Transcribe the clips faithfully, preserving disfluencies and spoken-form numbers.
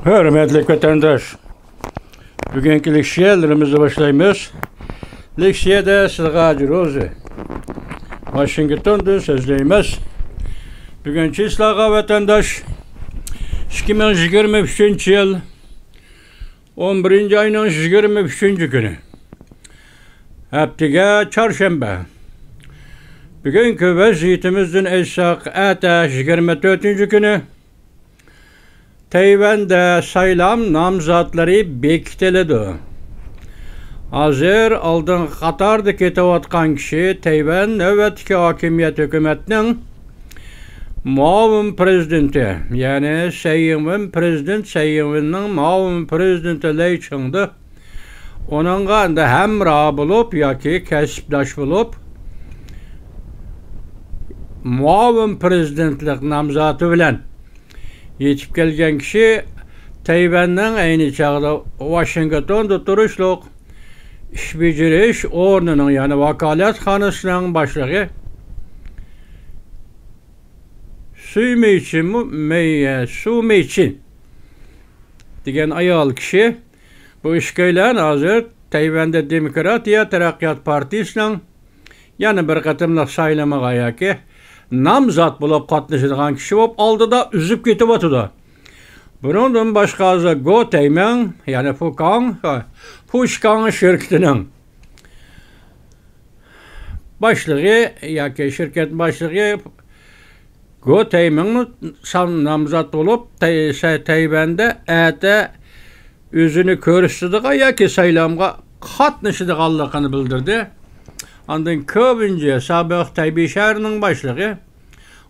ھۆرمەتلىك ۋەتەنداش، بۈگۈنكى لېكسىيەلىرىمىزنى باشلايمىز. لېكسىيەدە سىزغا ھاجى روزى، ۋاشىنگتوندىن سۆزلەيمىز. بۈگۈن چىسلاغا ۋەتەنداش، ئىككى مىڭ يىگىرمە ئۈچىنچى يىل ئون بىرىنچى ئاينىڭ يىگىرمە ئۈچىنچى كۈنى، ھەپتىگە چارشەنبە. بۈگۈنكى ۋەزىيىتىمىزدىن ئېيتساق، ئەتە يىگىرمە تۆتىنچى كۈنى تەيۋەندە سايلام نامزاتلىرى بېكىتىلىدۇ. ھازىر ئالدىنقى قاتاردا كېتىۋاتقان كىشى تەيۋەن نۆۋەتتىكى ھاكىمىيەت ھۆكۈمەتنىڭ مۇئاۋىن پىرېزىدېنتى، يەنى سەي ئىڭۋېن پىرېزىدېنت، سەي ئىڭۋېننىڭ مۇئاۋىن پىرېزىدېنتى لەي چىڭدۇ. ئۇنىڭغا ئەمدى ھەمراھ بولۇپ ياكى كەسىپداش بولۇپ، مۇئاۋىن پىرېزىدېنتلىق نامزاتى بىلەن يېتىپ كەلگەن كىشى تەيۋەننىڭ ئەينى چاغدا ۋاشىنگتوندا تۇرۇشلۇق ئىش بېجىرىش ئورنىنىڭ، يەنى ۋاكالەتخانىسىنىڭ باشلىقى سۇيمېيچىنمۇ، مېي-، سۇمېيچىن دېگەن ئايال كىشى. بۇ ئىككىيلەن ھازىر تەيۋەندە دېموكراتىيە تەرەققىيات پارتىيىسىنىڭ يەنە بىر قېتىملىق سايلىمىغا ياكى نامزات بولۇپ قاتنىشىدىغان كىشى بولۇپ ئالدىدا ئۈزۈپ كېتىۋاتىدۇ. بۇنىڭدىن باشقا ھازىر گو تەيمىڭ، يەنى فۇكاڭ، فۇشكاڭ شىركىتىنىڭ باشلىقى ياكى شىركەت باشلىقى گو تەيمىڭمۇ سان نامزات بولۇپ، تەي-، سە-، تەيۋەندە ئەتە ئۆزىنى كۆرسىتىدىغان ياكى سايلامغا قاتنىشىدىغانلىقىنى بىلدۈردى. ئاندىن كېۋىنجى، سابىق تەيبېي شەھىرىنىڭ باشلىقى،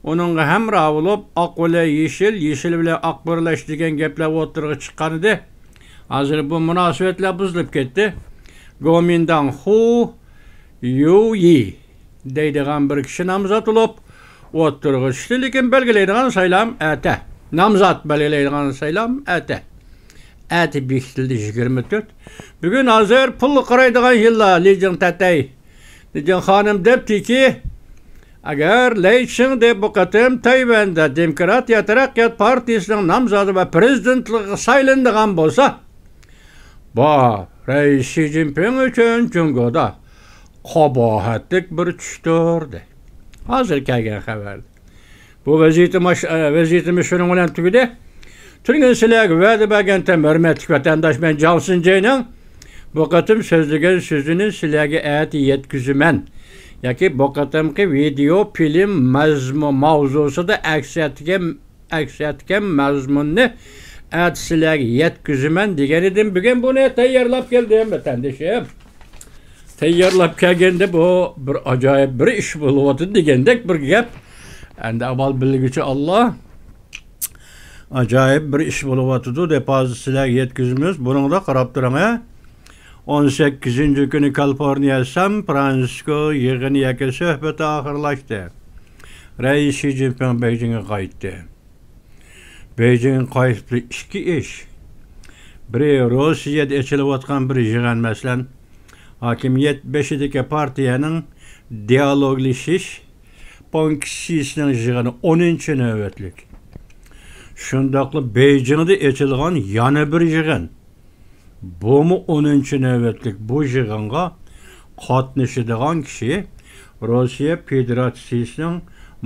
ئۇنىڭغا ھەمراھ بولۇپ، ئاق بىلەن يېشىل، يېشىل بىلەن ئاق بىرلەش دېگەن گەپلەر ئوتتۇرىغا چىققانىدى. ھازىر بۇ مۇناسىۋەتلەر بۇزۇلۇپ كەتتى. گومىنداڭ خۇ يۇيى دەيدىغان بىر كىشى نامزات بولۇپ ئوتتۇرىغا چۈشتى، لېكىن بەلگىلەيدىغان سايلام ئەتە. نامزات بەلگىلەيدىغان سايلام ئەتە. ئەتە بېكىتىلدى يىگىرمە تۆت. بۈگۈن ھازىر پۇلغا قارايدىغان يىللار، لىجىڭ تەتەي، لىجىڭ خانىم دەپتىكى، ئەگەر لەي چىڭدې بۇ قېتىم تەيۋەندە دېموكراتىيە تەرەققىيات پارتىيىسىنىڭ نامزاتى ۋە پىرېزىدېنتلىقىغا سايلىنىدىغان بولسا، بۇ رەئىس شى جىنپىڭ ئۈچۈن جۇڭگودا قاباھەتلىك بىر چۈشتۇر، دەي. ھازىر كەلگەن خەۋەر. بۇ ۋەزىيىتىمىز، ۋەزىيىتىمىز شۇنىڭ بىلەن تۈگىدى. تۈنۈگۈن سىلەرگە ۋەدە بەرگەنتىم، ھۆرمەتلىك ۋەتەنداش، مەن جاڭ سىنجەينىڭ بۇ قېتىم سۆزلىگەن سۆزىنى سىلەرگە ئەتە يەتكۈزىمەن. ياكى بۇ قېتىمقى ۋىدېئو فىلىم مەزمۇ-، ماۋزۇسىدا ئەكس ئەتكەن ئەكس ئەتكەن مەزمۇننى ئەتە سىلەرگە يەتكۈزىمەن دېگەن ئىدىم. بۈگۈن بۇنى تەييارلاپ كەلدىم، ۋەتەندىشىم. تەييارلاپ كەلگەندە بۇ بىر ئاجايىپ بىر ئىش بولۇۋاتىدۇ دېگەندەك بىر گەپ. ئەمدى ئاۋۋال بىلگۈچى ئاللا. ئاجايىپ بىر ئىش بولۇۋاتىدۇ دەپ ھازىر سىلەرگە يەتكۈزىمىز. بۇنىڭدا قاراپ تۇرۇڭ، ھە. ئون سەككىزىنچى كۈنى كالىفورنىيە سان فرانسىسكو يىغىنى ياكى سۆھبىتى ئاخىرلاشتى. رەئىس شى جىنپىڭ بېيجىڭغا قايتتى. بېيجىڭغا قايتىپلا ئىككى ئىش. بىرى، روسىيەدە ئېچىلىۋاتقان بىر يىغىن، مەسىلەن، ھاكىمىيەت بېشىدىكى پارتىيەنىڭ دىيالوگلىشىش پونكسىيىسىنىڭ يىغىنى، ئونىنچى نۆۋەتلىك. شۇنداقلا بېيجىڭدا ئېچىلغان يەنە بىر يىغىن. بۇمۇ ئونىنچى نۆۋەتلىك. بۇ يىغىنغا قاتنىشىدىغان كىشى روسىيە فېدېراتسىيىسىنىڭ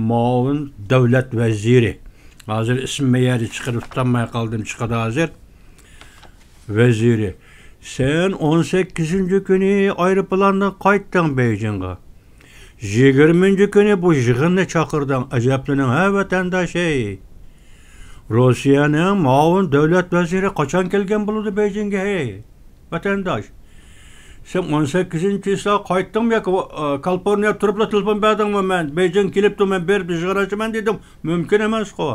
مۇئاۋىن دۆلەت ۋەزىرى. ھازىر ئىسمى مەيەردە چىقىدۇ، تۇتالماي قالدىم، چىقىدۇ ھازىر. ۋەزىرى، سەن ئون سەككىزىنچى كۈنى ئايروپىلاندىن قايتتىڭ بېيجىڭغا. يىگىرمىنچى كۈنى بۇ يىغىننى چاقىردىڭ. ئەجەبلىنىڭ ھە، ۋەتەنداش، ھەي! روسىيەنىڭ مۇئاۋىن دۆلەت ۋەزىرى قاچان كەلگەن بولىدۇ بېيجىڭگە، ھەي، ۋەتەنداش؟ سەن ئون سەككىزىنچى چىسلا قايتتىڭمۇ ياكى، ئا، كالىفورنىيەدە تۇرۇپلا تېلېفون بەردىڭمۇ؟ مەن بېيجىڭغا كېلىپتۇ، مەن بېرىپ يىغىن ئاچىمەن دېدىڭ. مۇمكىن ئەمەسقۇ.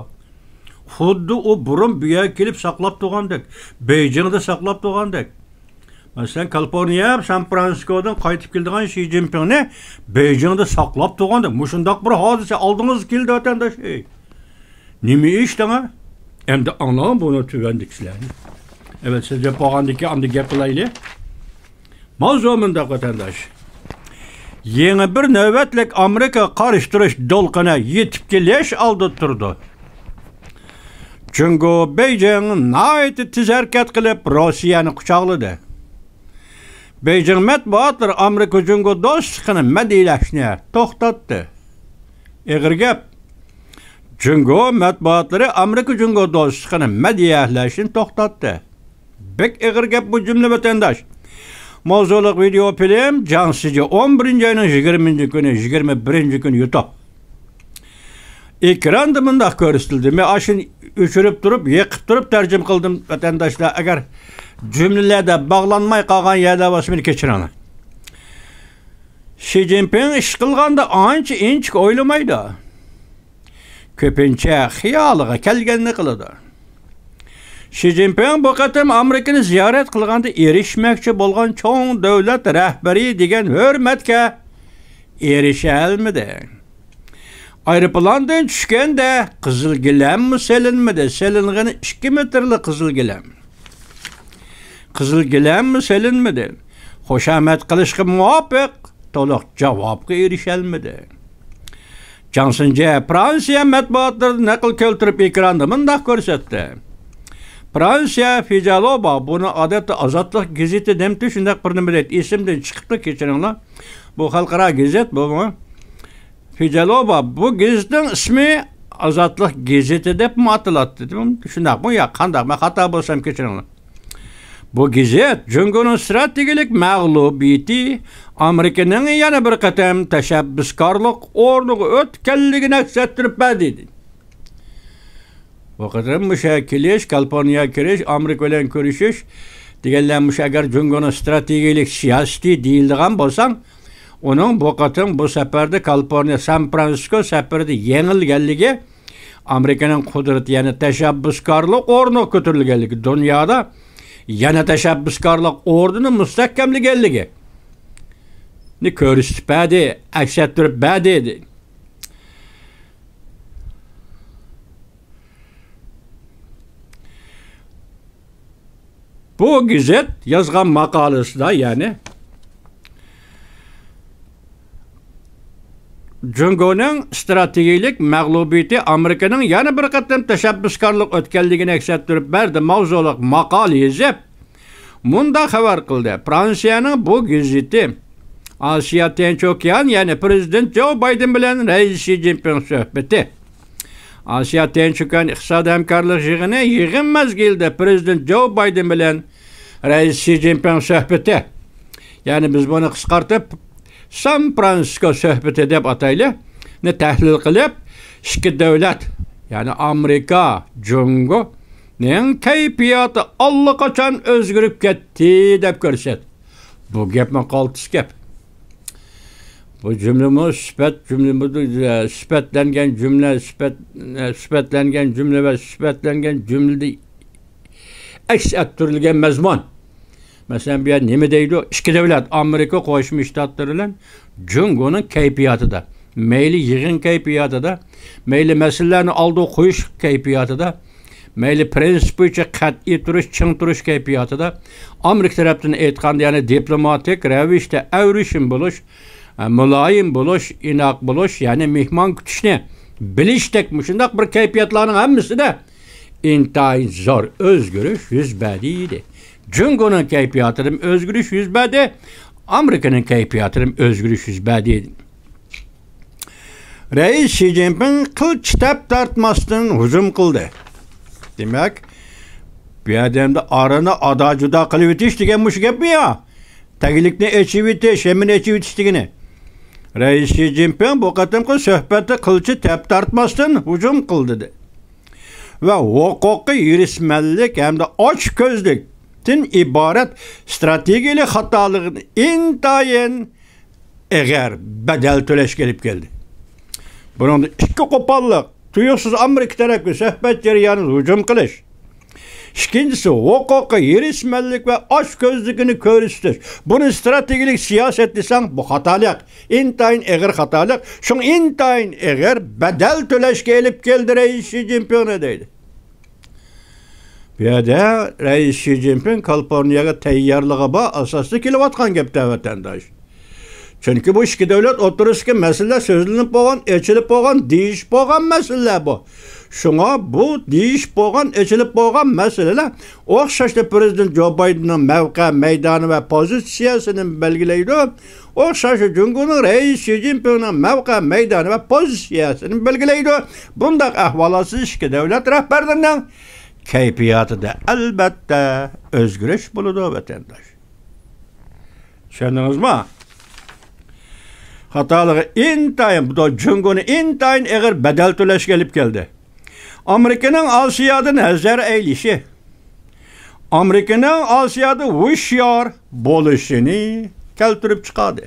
خۇددى ئۇ بۇرۇن بۇ يەرگە كېلىپ ساقلاپ تۇرغاندەك، بېيجىڭدا ساقلاپ تۇرغاندەك. مەسىلەن، كالىفورنىيە، سان فرانسىسكودىن قايتىپ كېلىدىغان شى جىنپىڭنى بېيجىڭدا ساقلاپ تۇرغاندا، مۇشۇنداق بىر ھادىسە ئالدىڭىزغا كېلىدۇ، ۋەتەنداش. ئەي، نېمە ئىش دەڭە؟ ئەمدى ئاڭلاڭ بۇنى تۆۋەندىكىسىلەرنى. ئەۋەت، سۆزلەپ بولغاندىن كېيىن ئاندىن گەپ قىلايلى. ماۋزۇ مۇنداق، ۋەتەنداش. يېڭى بىر نۆۋەتلىك ئامېرىكا قارشى تۇرۇش دولقۇنى يېتىپ كېلىش ئالدىدا تۇرىدۇ. جۇڭگو، بېيجىڭ ناھايىتى تېز ھەرىكەت قىلىپ، روسىيەنى قۇچاقلىدى. بېيجىڭ مەتبۇئاتلىرى ئامېرىكا جۇڭگو دوستلۇقىنى مەدھىيەلەشنى توختاتتى. ئېغىر گەپ. جۇڭگو مەتبۇئاتلىرى ئامېرىكا جۇڭگو دوستلۇقىنى مەدھىيەلەشنى توختاتتى. بەك ئېغىر گەپ بۇ جۈملە ۋەتەنداش. ماۋزۇلۇق ۋىدېئو فىلىم جاڭ سىجى ئون بىرىنچى ئاينىڭ يىگىرمىنچى كۈنى، يىگىرمە بىرىنچى كۈنى يۇتۇپ. ئېكراندا مۇنداق كۆرسىتىلدى. مەن ئاشۇنى ئۆچۈرۈپ تۇرۇپ، يېقىپ تۇرۇپ تەرجىمە قىلدىم، ۋەتەنداشلار. ئەگەر جۈملىلەردە باغلانماي قالغان يەرلەر بولسا مېنى كەچۈرۈڭلار. شى جىنپىڭ ئىش قىلغاندا ئانچە ئىنچىكە ئويلىمايدۇ. كۆپىنچە خىيالىغا كەلگەننى قىلىدۇ. شى جىنپىڭ بۇ قېتىم ئامېرىكىنى زىيارەت قىلغاندا ئېرىشمەكچى بولغان چوڭ دۆلەت رەھبىرى دېگەن ھۆرمەتكە ئېرىشەلمىدى. ئايروپىلاندىن چۈشكەندە قىزىل گىلەممۇ سېلىنمىدى. سېلىنغىنى ئىككى مېتىرلا قىزىل گىلەم. قىزىل گىلەممۇ سېلىنمىدى. خۇشامەت قىلىشقا مۇۋاپىق، تولۇق جاۋابقا ئېرىشەلمىدى. جاڭ سىنجې فرانسىيە مەتبۇئاتلىرىدا نەقىل كەلتۈرۈپ ئېكراندا مۇنداق كۆرسەتتى. فرانسىيە فىجالوبا، بۇنى ئادەتتە ئازادلىق گېزىتى دەمتى، شۇنداق بىر نېمە دەيدۇ، ئېسىمدىن چىقىپتۇ، كەچۈرۈڭلار. بۇ خەلقئارا گېزىت بۇمۇ. فىجالوبا، بۇ گېزىتنىڭ ئىسمى ئازادلىق گېزىتى دەپمۇ ئاتىلاتتى. شۇنداقمۇ يا قانداق؟ مەن خاتا بولسام كەچۈرۈڭلار. بۇ گېزىت جۇڭگونىڭ ستراتېگىيەلىك مەغلۇبىيىتى، ئامېرىكىنىڭ يەنە بىر قېتىم تەشەببۇسكارلىق ئورنىغا ئۆتكەنلىكىنى ئەكس ئەتتۈرۈپ بەردى. بۇ قېتىم مۇشۇ كېلىش، كالىفورنىيەگە كىرىش، ئامېرىكا بىلەن كۆرۈشۈش دېگەنلەر مۇشۇ ئەگەر جۇڭگونىڭ ستراتېگىيەلىك سىياسىتى دېيىلىدىغان بولساڭ، ئۇنىڭ بۇ قېتىم بۇ سەپەردە كالىفورنىيە سان فرانسىسكو سەپىرىدە يېڭىلگەنلىكى، ئامېرىكىنىڭ قۇدرىتى يەنە تەشەببۇسكارلىق ئورنىغا كۆتۈرۈلگەنلىكى، دۇنيادا يەنە تەشەببۇسكارلىق ئورنىنى مۇستەھكەملىگەنلىكىنى كۆرسىتىپ بەردى، ئەكس ئەتتۈرۈپ بەردى. بۇ گېزىت يازغان ماقالىسىدا، يەنى جۇڭگونىڭ ستراتېگىيەلىك مەغلۇبىيىتى ئامېرىكىنىڭ يەنە بىر قېتىم تەشەببۇسكارلىق ئۆتكەنلىكىنى ئەكس ئەتتۈرۈپ بەردى ماۋزۇلۇق ماقالە يېزىپ، مۇنداق خەۋەر قىلدى. فرانسىيەنىڭ بۇ گېزىتى ئاسىيا تىنچ ئوكيان، يەنى پرېزىدېنت جو بايدېن بىلەن رەئىس شى جىنپىڭ سۆھبىتى. ئاسىيا تىنچ ئوكيان ئىقتىسادىي ھەمكارلىق يىغىنى، يىغىن مەزگىلىدە پرېزىدېنت جو بايدېن بىلەن رەئىس شى جىنپىڭ سۆھبىتى. يەنى بىز بۇنى قىسقارتىپ سان فرانسىسكو سۆھبىتى دەپ ئاتايلى. نى تەھلىل قىلىپ، ئىككى دۆلەت، يەنى ئامېرىكا، جۇڭگونىڭ كەيپىياتى ئاللىقاچان ئۆزگىرىپ كەتتى دەپ كۆرسەت. بۇ گەپمۇ قالتىس گەپ. بۇ جۈملىمۇ سۈپەت جۈملىمۇ، سۈپەتلەنگەن جۈملە، سۈپەت، سۈپەتلەنگەن جۈملە ۋە سۈپەتلەنگەن جۈملىدە ئەكس ئەتتۈرۈلگەن مەزمۇن. مەسىلەن، بۇ يەردە نېمە دەيدۇ؟ ئىككى دۆلەت، ئامېرىكا قوشما شتاتلىرى بىلەن جۇڭگونىڭ كەيپىياتىدا، مەيلى يىغىن كەيپىياتىدا، مەيلى مەسىلىلەرنى ئالدىغا قويۇش كەيپىياتىدا، مەيلى پىرىنسىپ بويىچە قەتئىي تۇرۇش، چىڭ تۇرۇش كەيپىياتىدا، ئامېرىكا تەرەپتىن ئېيتقاندا، يەنى دىپلوماتىك رەۋىشتە ئەۋرىشىم بولۇش، مۇلايىم بولۇش، ئىناق بولۇش، يەنى مېھمان كۈتۈشنى بىلىشتەك مۇشۇنداق بىر كەيپىياتلارنىڭ ھەممىسىدە ئىنتايىن زور ئۆزگىرىش يۈز بەردى دېدى. جۇڭگونىڭ كەيپىياتىدىمۇ ئۆزگىرىش يۈز بەردى، ئامېرىكىنىڭ كەيپىياتىدىمۇ ئۆزگىرىش يۈز بەردى. رەئىس شى جىنپىڭ قىلچە تەپ تارتماستىن ھۇجۇم قىلدى. دېمەك، بۇ يەردە ئەمدى ئارىنى ئادا-جۇدا قىلىۋېتىش دېگەن مۇشۇ گەپمۇ يا؟ تەگلىكنى ئېچىۋېتىش، ھەممىنى ئېچىۋېتىش دېگىنى. رەئىس شى جىنپىڭ بۇ قېتىمقى سۆھبەتتە قىلچە تەپ تارتماستىن ھۇجۇم قىلدى. ۋە ھوقۇققا ھېرىسمەنلىك ھەمدە ئاچكۆزلۈكتىن ئىبارەت ستراتېگىيەلىك خاتالىقنى ئىنتايىن ئېغىر بەدەل تۆلەشكە ئېلىپ كەلدى. بۇنىڭدا ئىككى قوپاللىق، تۇيۇقسىز ئامېرىكا تەرەپكە سۆھبەت جەريانىدا ھۇجۇم قىلىش. ئىككىنچىسى، ھوقۇققا ھېرىسمەنلىك ۋە ئاچكۆزلۈكىنى كۆرسىتىش. بۇنى ستراتېگىيەلىك سىياسەت دېسەڭ، بۇ خاتالىق. ئىنتايىن ئېغىر خاتالىق. شۇڭا ئىنتايىن ئېغىر بەدەل تۆلەشكە ئېلىپ كەلدى رەئىس شى جىنپىڭنى دەيدۇ. بۇ يەردە رەئىس شى جىنپىڭ كالىفورنىيەگە تەييارلىقى بار ئاساستا كېلىۋاتقان گەپتە، ۋەتەنداش. چۈنكى بۇ ئىككى دۆلەت ئوتتۇرىسىدىكى مەسىلىلەر سۆزلىنىپ بولغان، ئېچىلىپ بولغان، دېيىشىپ بولغان مەسىلىلەر بۇ. شۇڭا بۇ دېيىشىپ بولغان، ئېچىلىپ بولغان مەسىلىلەر ئوخشاشلا پىرېزىدېنت جو بايدېننىڭ مەۋقە، مەيدانى ۋە پوزىتسىيەسىنى بەلگىلەيدۇ. ئوخشاشلا جۇڭگونىڭ رەئىس شى جىنپىڭنىڭ مەۋقە، مەيدانى ۋە پوزىتسىيەسىنى بەلگىلەيدۇ. بۇنداق ئەھۋالاتسىز ئىككى دۆلەت رەھبەرلىرىنىڭ كەيپىياتىدە ئەلۋەتتە ئۆزگىرىش بولىدۇ، ۋەتەنداش. چۈشەندىڭىزمۇ؟ خاتالىقى ئىنتايىن، بۇ جۇڭگونى ئىنتايىن ئېغىر بەدەل تۆلەشكە ئېلىپ كەلدى. ئامېرىكىنىڭ ئاسىيادا نەزەر ئەيلىشى، ئامېرىكىنىڭ ئاسىيادا ھوشيار بولۇشىنى كەلتۈرۈپ چىقاردى.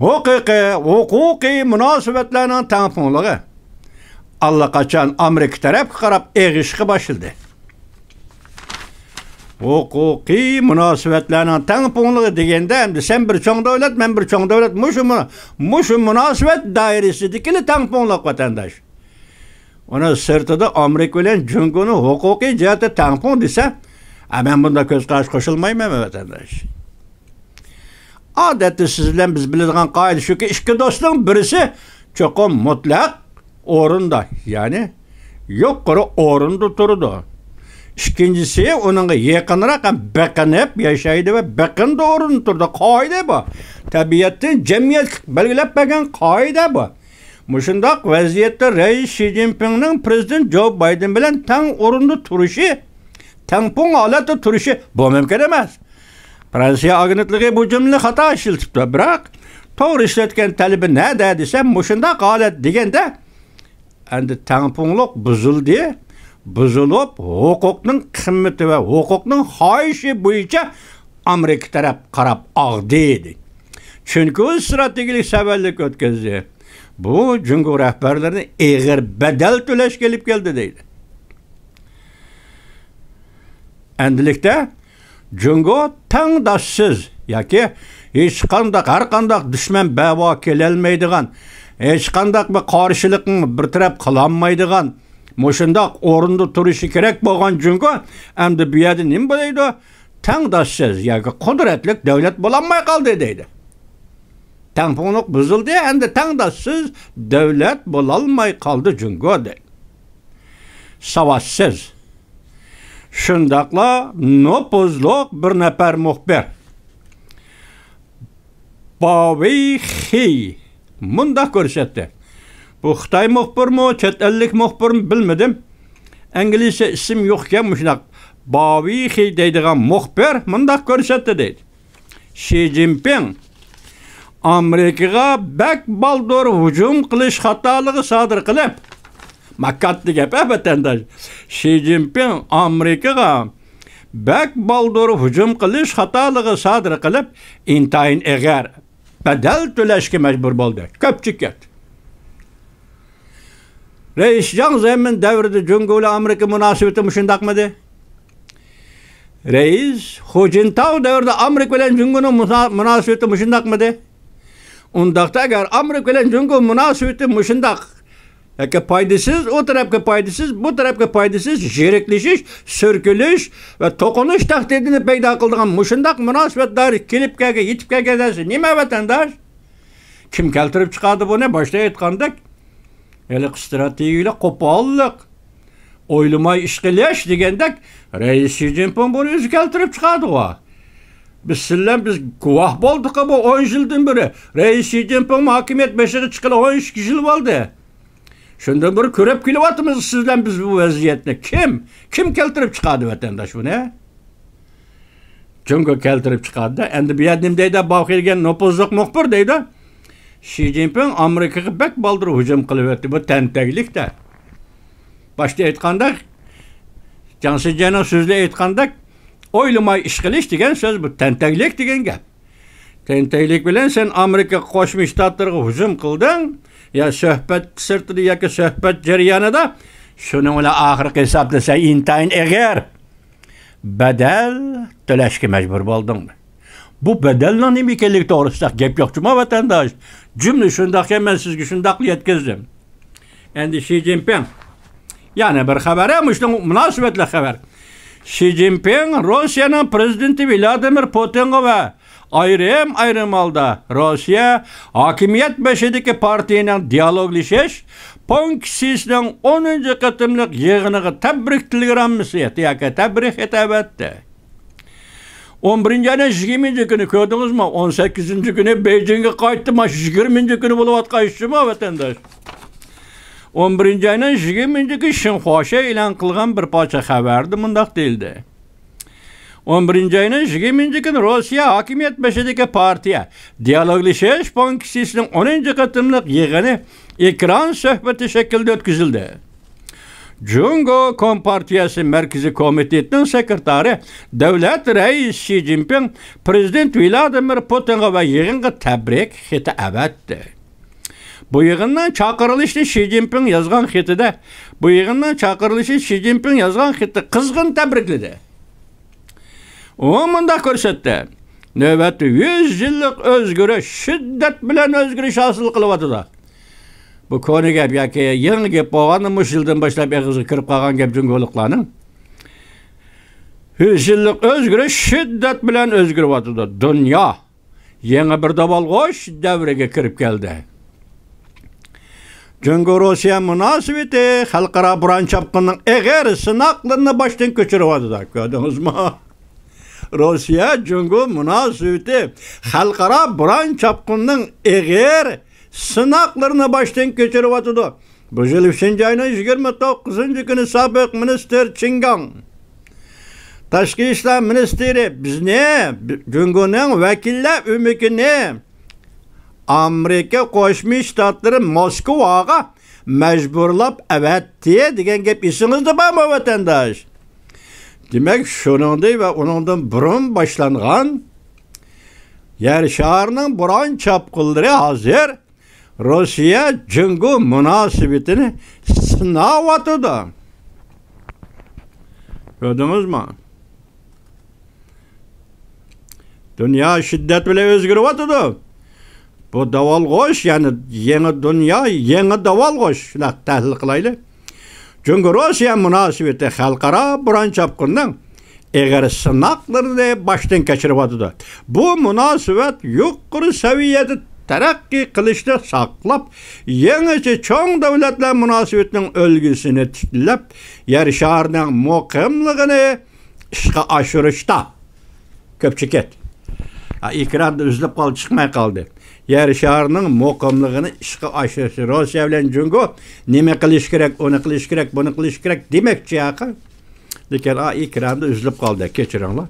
ھوقۇقىي، ھوقۇقىي مۇناسىۋەتلەرنىڭ تەڭپۇڭلۇقى ئاللىقاچان ئامېرىكا تەرەپكە قاراپ ئېغىشقا باشلىدى. ھوقۇقىي مۇناسىۋەتلەرنىڭ تەڭپۇڭلۇقى دېگەندە، ئەمدى سەن بىر چوڭ دۆلەت، مەن بىر چوڭ دۆلەت، مۇشۇ مۇ-، مۇشۇ مۇناسىۋەت دائىرىسىدىكىلا تەڭپۇڭلۇق، ۋەتەنداش. ئۇنىڭ سىرتىدا ئامېرىكا بىلەن جۇڭگونىڭ ھوقۇقىي جەھەتتە تەڭپۇڭ دېسە، ئە، مەن بۇنداق كۆز قاراشقا قوشۇلمايمەن، ۋەتەنداش. ئادەتتە سىز بىلەن بىز بىلىدىغان قائىدە شۇكى، ئىككى دوستنىڭ بىرسى چوقۇم مۇتلەق ئورۇندا، يەنى يۇقىرى ئورۇندا تۇرىدۇ. ئىككىنچىسى ئۇنىڭغا يېقىنراق ھەم بېقىنىپ ياشايدۇ ۋە بېقىنىدۇ ئورۇندا تۇرىدۇ. قائىدە بۇ. تەبىئەتتىن جەمئىيەتلىك بەلگىلەپ بەرگەن قائىدە بۇ. مۇشۇنداق ۋەزىيەتتە رەئىس شى جىنپىڭنىڭ پىرېزىدېنت جو بايدېن بىلەن تەڭ ئورۇندا تۇرۇشى، تەڭپۇڭ ھالەتتە تۇرۇشى، بۇ مۇمكىن ئەمەس. فرانسىيە ئاگېنتلىقى بۇ جۈملىنى خاتا ئىشلىتىپتۇ. بىراق، توغرا ئىشلەتكەن تەلىپى نەدە دېسە، مۇشۇنداق ھالەت دېگەندە، ئەمدى تەڭپۇڭلۇق بۇزۇلدى، بۇزۇلۇپ، ھوقۇقنىڭ قىممىتى ۋە ھوقۇقنىڭ خاھىشى بويىچە ئامېرىكا تەرەپ قاراپ ئاغدى. چۈنكى ئۇ ئىستراتېگىيەلىك سەۋەنلىك ئۆتكۈزدى. بۇ جۇڭگو رەھبەرلىرىنى ئېغىر بەدەل تۆلەشكە ئېلىپ كەلدى، دەيدۇ. ئەمدىلىكتە جۇڭگو تەڭداشسىز ياكى ھېچقانداق، ھەرقانداق دۈشمەن بەۋا كېلەلمەيدىغان، ھېچقانداق بىر قارشىلىقنى بىر تەرەپ قىلالمايدىغان، مۇشۇنداق ئورۇندا تۇرۇشى كېرەك بولغان جۇڭگو ئەمدى بۇ يەردە نېمە بولىدۇ؟ تەڭداشسىز ياكى قۇدرەتلىك دۆلەت بولالماي قالدى، دەيدۇ. تەڭپۇڭلۇق بۇزۇلدى، ئەمدى تەڭداشسىز دۆلەت بولالماي قالدى جۇڭگو، دەيدۇ. ساۋاتسىز، شۇنداقلا نوپۇزلۇق بىر نەپەر مۇخبىر باۋېي خېي مۇنداق كۆرسەتتى. بۇ خىتاي مۇخبىرمۇ، چەت ئەللىك مۇخبىرمۇ بىلمىدىم. ئىنگلىزچە ئىسىم يوق ئىكەن، مۇشۇنداق باۋېي خېي دەيدىغان مۇخبىر مۇنداق كۆرسەتتى، دەيدۇ. شى جىنپىڭ ئامېرىكىغا بەك بالدۇر ھۇجۇم قىلىش خاتالىقى سادىر قىلىپ، ما كاتتا گەپ، ھە، ۋەتەنداش. شى جىنپىڭ ئامېرىكىغا بەك بالدۇر ھۇجۇم قىلىش خاتالىقى سادىر قىلىپ، ئىنتايىن ئېغىر بەدەل تۆلەشكە مەجبۇر بولدى. كۆپچىكەت. رەئىس جاڭ زېمىن دەۋرىدە جۇڭگو بىلەن ئامېرىكا مۇناسىۋىتى مۇشۇنداقمىدى؟ رەئىس خۇ جىنتاۋ دەۋرىدە ئامېرىكا بىلەن جۇڭگونىڭ مۇنا-، مۇناسىۋىتى مۇشۇنداقمىدى؟ ئۇنداقتا ئەگەر ئامېرىكا بىلەن جۇڭگو مۇناسىۋىتى مۇشۇنداق ياكى پايدىسىز، ئۇ تەرەپكە پايدىسىز، بۇ تەرەپكە پايدىسىز، يىرىكلىشىش، سۈركىلىش ۋە توقۇنۇش تەھدىتىنى پەيدا قىلىدىغان مۇشۇنداق مۇناسىۋەت دائىرىسىگە كېلىپ كەلگەن، يېتىپ كەلگەن نەرسە نېمە، ۋەتەنداش؟ كىم كەلتۈرۈپ چىقاردى بۇنى؟ باشتا ئېيتقاندەك، ھېلىقى ئىستراتېگىيەلىك قوپاللىق، ئويلىماي ئىش قىلىش دېگەندەك، رەئىس شى جىنپىڭ بۇنى ئۆزى كەلتۈرۈپ چىقاردىغۇ. بىز سىلەر بىز گۇۋاھ بولدۇققۇ بۇ ئون يىلدىن بېرى. رەئىس شى جىنپىڭ ھاكىمىيەت بېشىغا چىققىلى ئون ئىككى يىل بولدى. شۇندىن بېرى كۆرۈپ كېلىۋاتىمىز سىز بىلەن بىز بۇ ۋەزىيەتنى. كىم، كىم كەلتۈرۈپ چىقاردى ۋەتەنداش بۇنى؟ جۇڭگو كەلتۈرۈپ چىقاردى. ئەمدى بۇ يەردە نېمە دەيدۇ؟ باۋ خېي دېگەن نوپۇزلۇق مۇخبىر دەيدۇ. شى جىنپىڭ ئامېرىكىغا بەك بالدۇر ھۇجۇم قىلىۋەتتى. بۇ تەنتەكلىك-تە. باشتا ئېيتقاندەك، جاڭ شىجيەننىڭ سۆزىدە ئېيتقاندەك، ئويلىماي ئىش قىلىش دېگەن سۆز بۇ تەنتەكلىك دېگەن گەپ. تەنتەكلىك بىلەن سەن ئامېرىكا قوشما شتاتلىرىغا ھۇجۇم قىلدىڭ، يا سۆھبەت سىرتىدا ياكى سۆھبەت جەريانىدا، شۇنىڭ بىلەن ئاخىرقى ھېسابتا سەن ئىنتايىن ئېغىر بەدەل تۆلەشكە مەجبۇر بولدۇڭ. بۇ بەدەلنىڭ نېمە ئىكەنلىكى توغرىسىدا گەپ يوق جۇمۇ، ۋەتەنداش. جۈملە شۇنداقكەن، مەن سىزگە شۇنداقلا يەتكۈزدۈم. ئەمدى شى جىنپىڭ. يەنە بىر خەۋەر، ھە، مۇشۇنىڭ مۇناسىۋەتلىك خەۋەر. شى جىنپىڭ روسىيەنىڭ پىرېزىدېنتى ۋلادىمىر پۇتىنغا ۋە ئايرىم-ئايرىم ھالدا روسىيە ھاكىمىيەت بېشىدىكى پارتىيىنىڭ دىيالوگلىشىش پونكىتسىسىنىڭ ئونىنچى قېتىملىق يىغىنىغا تەبرىك تېلېگراممىسى ياكى تەبرىك خېتى ئەۋەتتى. ئون بىرىنچى ئاينىڭ يىگىرمىنچى كۈنى كۆردىڭىزمۇ؟ ئون سەككىزىنچى كۈنى بېيجىڭگە قايتتىم، مانا شۇ يىگىرمىنچى كۈنى بولۇۋاتقان ئىشمۇ، ۋەتەنداش؟ ئون بىرىنچى ئاينىڭ يىگىرمىنچى كۈنى شىنخۇاشې ئېلان قىلغان بىر پارچە خەۋەردە مۇنداق دېيىلدى. ئون بىرىنچى ئاينىڭ يىگىرمىنچى كۈنى روسىيە ھاكىمىيەت بېشىدىكى پارتىيە دىيالوگلىشىش پونكىتسىسىنىڭ ئونىنچى قېتىملىق يىغىنى ئېكران سۆھبىتى شەكلىدە ئۆتكۈزۈلدى. جۇڭگو كومپارتىيەسى مەركىزىي كومىتېتىنىڭ سېكرېتارى، دۆلەت رەئىسى شى جىنپىڭ پىرېزىدېنت ۋلادىمىر پۇتىنغا ۋە يىغىنغا تەبرىك خېتى ئەۋەتتى. بۇ يىغىننىڭ چاقىرىلىشىنى شى جىنپىڭ يازغان خېتىدە، بۇ يىغىننىڭ چاقىرىلىشىنى شى جىنپىڭ يازغان خېتىدە قىزغىن تەبرىكلىدى. ئۇ مۇنداق كۆرسەتتى: نۆۋەتتە يۈز يىللىق ئۆزگىرىش شىددەت بىلەن ئۆزگىرىش ھاسىل قىلىۋاتىدۇ. بۇ كونا گەپ ياكى يېڭى گەپ بولغاندا، مۇشۇ يىلدىن باشلاپ ئېغىزغا كىرىپ قالغان گەپ جۇڭگولۇقلارنىڭ. يۈز يىللىق ئۆزگىرىش شىددەت بىلەن ئۆزگىرىۋاتىدۇ. دۇنيا يېڭى بىر داۋالغۇش دەۋرىگە كىرىپ كەلدى. جۇڭگو روسىيە مۇناسىۋىتى خەلقئارا بوران چاپقۇننىڭ ئېغىر سىناقلىرىنى باشتىن كەچۈرۈۋاتىدۇ. كۆردىڭىزمۇ؟ روسىيە جۇڭگو مۇناسىۋىتى خەلقئارا بوران چاپقۇننىڭ ئېغىر سىناقلىرىنى باشتىن كەچۈرۈۋاتىدۇ. بۇ يىل ئۈچىنچى ئاينىڭ يىگىرمە توققۇزىنچى كۈنى سابىق مىنىستىر چىن گاڭ، تاشقى ئىشلار مىنىستىرى، بىزنى، جۇڭگونىڭ ۋەكىللەر ئۆمىكىنى ئامېرىكا قوشما شتاتلىرى موسكۋاغا مەجبۇرلاپ ئەۋەتتى دېگەن گەپ ئېسىڭىزدە بارمۇ، ۋەتەنداش؟ دېمەك، شۇنىڭدىن ۋە ئۇنىڭدىن بۇرۇن باشلانغان يەر شارىنىڭ بوران چاپقۇنلىرى ھازىر روسىيە جۇڭگو مۇناسىۋىتىنى سىناۋاتىدۇ. كۆردىڭىزمۇ؟ دۇنيا شىددەت بىلەن ئۆزگىرىۋاتىدۇ. بۇ داۋالغۇش، يەنى يېڭى دۇنيا، يېڭى داۋالغۇش. شۇنداق تەھلىل قىلايلى. جۇڭگو روسىيە مۇناسىۋىتى خەلقئارا بوران چاپقۇننىڭ ئېغىر سىناقلىرىنى باشتىن كەچۈرۈۋاتىدۇ. بۇ مۇناسىۋەت يۇقىرى سەۋىيەدە تەرەققىي قىلىشنى ساقلاپ، يېڭىچە چوڭ دۆلەتلەر مۇناسىۋىتىنىڭ ئۈلگىسىنى تىكلەپ، يەر شارىنىڭ مۇقىملىقىنى ئىشقا ئاشۇرۇشتا. كۆپ چېكىت. ھا، ئېكراندا ئۈزۈلۈپ قالدى، چىقماي قالدى. يەر شارىنىڭ مۇقىملىقىنى ئىشقا ئاشۇرۇش. روسىيە بىلەن جۇڭگو نېمە قىلىش كېرەك، ئۇنى قىلىش كېرەك، بۇنى قىلىش كېرەك دېمەكچى ھەقى. لېكىن، ئا، ئېكراندا ئۈزۈلۈپ قالدى، كەچۈرۈڭلار.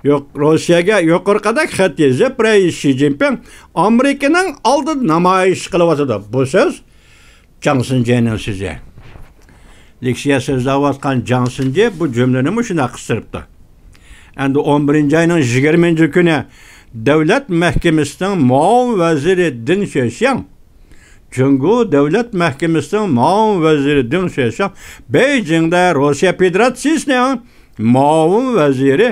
يوق، روسىيەگە يۇقىرىقىدەك خەت يېزىپ، رەئىس شى جىنپىڭ ئامېرىكىنىڭ ئالدىدا نامايىش قىلىۋاتىدۇ. بۇ سۆز جاڭ سىنجېنىڭ سۆزى. لېكسىيە سۆزلەۋاتقان جاڭ سىنجې بۇ جۈملىنى مۇشۇنداق قىستۇرۇپتۇ. ئەمدى ئون بىرىنچى ئاينىڭ يىگىرمىنچى كۈنى دۆلەت مەھكىمىسىنىڭ مۇئاۋىن ۋەزىرى دېڭ شۆشياڭ، جۇڭگو دۆلەت مەھكىمىسىنىڭ مۇئاۋىن ۋەزىرى دېڭ شۆشياڭ بېيجىڭدا روسىيە فېدېراتسىيىسىنىڭ مۇئاۋىن ۋەزىرى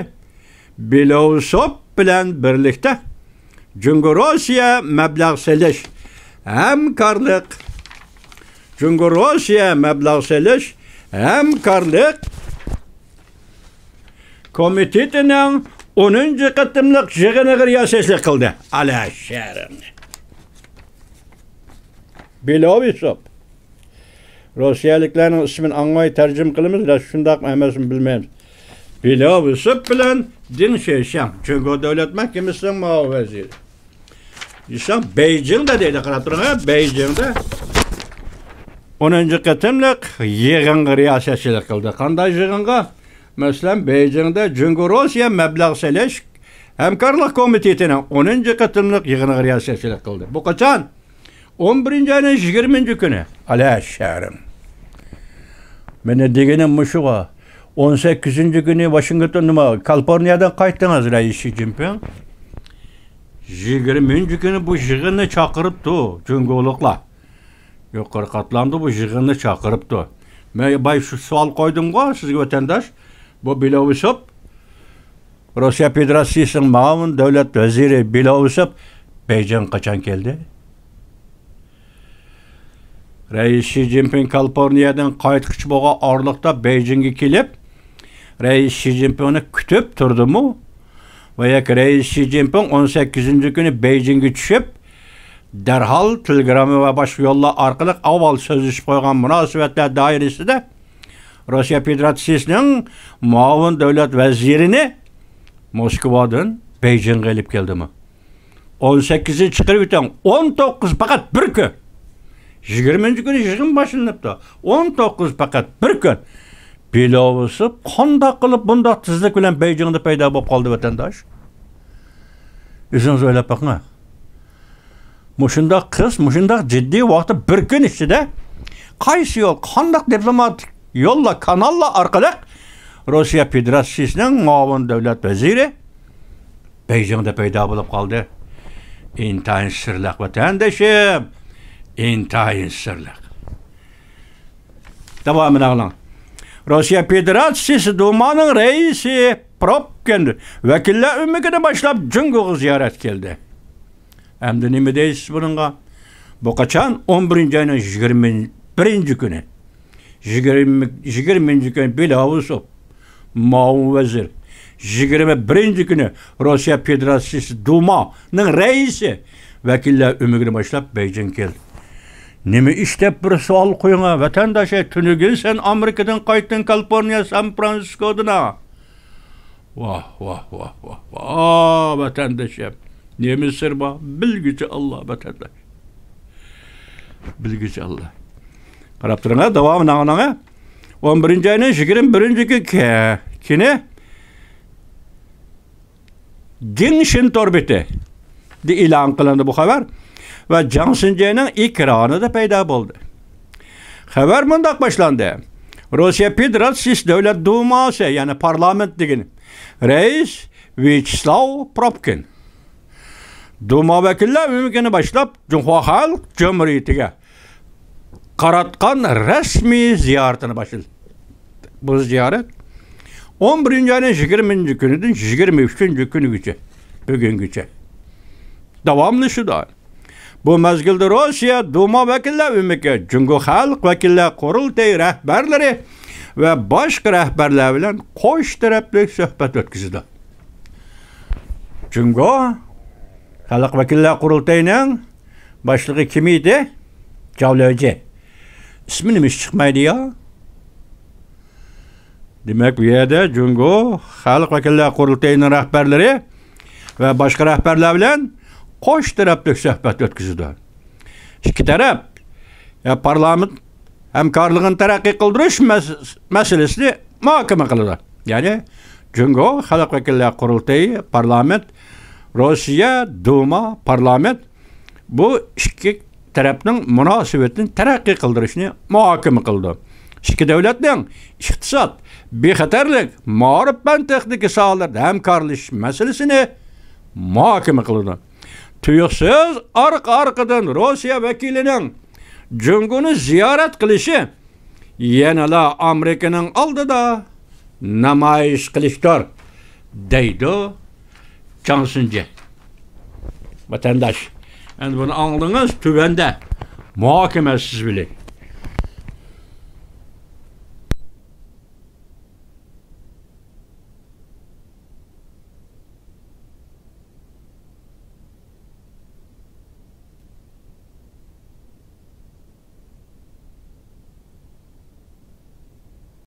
بېلوۋسوف بىلەن بىرلىكتە جۇڭگو روسىيە مەبلەغ سېلىش ھەمكارلىق، جۇڭگو روسىيە مەبلەغ سېلىش ھەمكارلىق كومىتېتىنىڭ ئونىنچى قېتىملىق يىغىنىغا رىياسەتچىلىك قىلدى. ئالا شەرەڭ. بېلوۋسوف. روسىيەلىكلەرنىڭ ئىسمىنى ئاڭماي تەرجىمە قىلىمىز، راست شۇنداقمۇ ئەمەسمۇ بىلمەيمىز. بېلوۋسوف بىلەن دېڭ شېشياڭ، جۇڭگو دۆلەت مەھكىمىسىنىڭ مۇئاۋىن ۋەزىرى. دېسەم، بېيجىڭدا دەيدۇ، قاراپ تۇرۇڭ، ھە، بېيجىڭدا ئونىنچى قېتىملىق يىغىنغا رىياسەتچىلىك قىلدى. قانداق يىغىنغا؟ مەسىلەن، بېيجىڭدا جۇڭگو روسىيە مەبلەغ سېلىش ھەمكارلىق كومىتېتىنىڭ ئونىنچى قېتىملىق يىغىنىغا رىياسەتچىلىك قىلدى. بۇ قاچان؟ ئون بىرىنچى ئاينىڭ يىگىرمىنچى كۈنى. ئالا شەرەڭ. مېنى دېگىنىم مۇشۇغا. ئون سەككىزىنچى كۈنى ۋاشىنگتون، نېمە، كالىفورنىيەدىن قايتتىڭىز، رەئىس شى جىنپىڭ. يىگىرمىنچى كۈنى بۇ يىغىننى چاقىرىپتۇ جۇڭگولۇقلار. يۇقىرى قاتلامدا بۇ يىغىننى چاقىرىپتۇ. مەن بايا شۇ سوئال قويدۇمغۇ سىزگە، ۋەتەنداش. بۇ بېلوۋسوف، روسىيە فېدېراتسىيىسىنىڭ مۇئاۋىن دۆلەت ۋەزىرى بېلوۋسوف بېيجىڭغا قاچان كەلدى؟ رەئىس شى جىنپىڭ كالىفورنىيەدىن قايتقۇچە بولغان ئارىلىقتا بېيجىڭغا كېلىپ، رەئىس شى جىنپىڭنى كۈتۈپ تۇردىمۇ؟ ۋە يەكى رەئىس شى جىنپىڭ ئون سەككىزىنچى كۈنى بېيجىڭگە چۈشۈپ، دەرھال تېلېگرامما ۋە باشقا يوللار ئارقىلىق ئاۋۋال سۆزلىشىپ قويغان مۇناسىۋەتلەر دائىرىسىدە روسىيە فېدېراتسىيىسىنىڭ مۇئاۋىن دۆلەت ۋەزىرىنى موسكۋادىن بېيجىڭغا ئېلىپ كەلدىمۇ؟ ئون سەككىزىنى چىقىرىۋېتىڭ، ئون توققۇز پەقەت بىر كۈن. يىگىرمىنچى كۈنى يىغىن باشلىنىپتۇ. ئون توققۇز پەقەت بىر كۈن. بىلاۋۇسۇپ قانداق قىلىپ بۇنداق تېزلىك بىلەن بېيجىڭدا پەيدا بولۇپ قالدى، ۋەتەنداش؟ ئۆزىڭىز ئويلاپ بېقىڭ. مۇشۇنداق قىس، مۇشۇنداق جىددىي ۋاقىتتا بىر كۈن ئىچىدە قايسى يول، قانداق دىپلوماتىك يوللار، كاناللار ئارقىلىق روسىيە فېدېراتسىيىسىنىڭ مۇئاۋىن دۆلەت ۋەزىرى بېيجىڭدا پەيدا بولۇپ قالدى. ئىنتايىن سىرلىق، ۋەتەندىشىم. ئىنتايىن سىرلىق. داۋامىنى ئاڭلاڭ. روسىيە فېدېراتسىيىسى دۇمانىڭ رەئىسى پروپكىن ۋەكىللەر ئۆمىكىنى باشلاپ جۇڭگوغا زىيارەتكە كەلدى. ئەمدى نېمە دەيسىز بۇنىڭغا؟ بۇ قاچان؟ ئون بىرىنچى ئاينىڭ يىگىرمە بىرىنچى كۈنى. يىگىرمە، يىگىرمىنچى كۈنى بىلاۋۇسوف، مۇئاۋىن ۋەزىر. يىگىرمە بىرىنچى كۈنى روسىيە فېدېراتسىيىسى دۇمانىڭ رەئىسى ۋەكىللەر ئۆمىكىنى باشلاپ بېيجىڭغا كەلدى. نېمە ئىش دەپ بىر سوئال قويۇڭا، ۋەتەنداش، ئەي، تۈنۈگۈن سەن ئامېرىكىدىن قايتتىڭ، كالىفورنىيە، سان فرانسىسكودىن ھە. ۋاھ، ۋاھ، ۋاھ، ۋاھ، ۋاھ، ۋەتەندىشىم. نېمە سىر بار؟ بىلگۈچى ئاللا، ۋەتەنداش. بىلگۈچى ئاللا. قاراپ تۇرۇڭ، داۋامىنى ئاڭلاڭ. ئون بىرىنچى ئاينىڭ يىگىرمە بىرىنچى كۈنى جىڭشىن تور بېتى دە ئېلان قىلىندى بۇ خەۋەر. ۋە جاڭ سىنجەينىڭ ئېكرانىدا پەيدا بولدى. خەۋەر مۇنداق باشلاندى. روسىيە فېدېراتسىيىسى دۆلەت دۇماسى، يەنى پارلامېنت دېگىنى، رەئىس ۋياچېسلاۋ پروپكىن دۇما ۋەكىللەر ئۆمىكىنى باشلاپ، جۇڭخۇا خەلق جۇمھۇرىيىتىگە قاراتقان رەسمىي زىيارىتىنى باشلىدى. بۇ زىيارەت ئون بىرىنچى ئاينىڭ يىگىرمىنچى كۈنىدىن يىگىرمە ئۈچىنچى كۈنىگىچە، بۈگۈنگىچە داۋاملىشىدۇ. بۇ مەزگىلدە روسىيە دۇما ۋەكىللەر ئۆمىكى، جۇڭگو خەلق ۋەكىللەر قۇرۇلتىيى رەھبەرلىرى ۋە باشقا رەھبەرلەر بىلەن قوش تەرەپلىك سۆھبەت ئۆتكۈزىدۇ. جۇڭگو خەلق ۋەكىللەر قۇرۇلتىيىنىڭ باشلىقى كىم ئىدى؟ جاۋ لېجى. ئىسمى نېمىشقا چىقمايدۇ يا؟ دېمەك، بۇ يەردە جۇڭگو خەلق ۋەكىللەر قۇرۇلتىيىنىڭ رەھبەرلىرى ۋە باشقا رەھبەرلەر بىلەن قوش تەرەپلىك سۆھبەت ئۆتكۈزىدۇ. ئىككى تەرەپ، يا، پارلامېنت ھەمكارلىقىنى تەرەققىي قىلدۇرۇش مەس-، مەسىلىسىنى مۇھاكىمە قىلىدۇ. يەنى جۇڭگو خەلق ۋەكىللەر قۇرۇلتىيى، پارلامېنت، روسىيە دۇما، پارلامېنت، بۇ ئىككى تەرەپنىڭ مۇناسىۋىتىنى تەرەققىي قىلدۇرۇشنى مۇھاكىمە قىلىدۇ. ئىككى دۆلەتنىڭ ئىقتىساد، بىخەتەرلىك، مائارىپ، پەن تېخنىكا ساھەلىرىدە ھەمكارلىشىش مەسىلىسىنى مۇھاكىمە قىلىدۇ. تۇيۇقسىز ئارقا-ئارقىدىن روسىيە ۋەكىلىنىڭ جۇڭگونى زىيارەت قىلىشى يەنىلا ئامېرىكىنىڭ ئالدىدا نامايىش قىلىشتۇر، دەيدۇ جاڭ سىنجى. ۋەتەنداش، ئەمدى بۇنى ئاڭلىدىڭىز، تۆۋەندە مۇھاكىمە سىز بىلەن.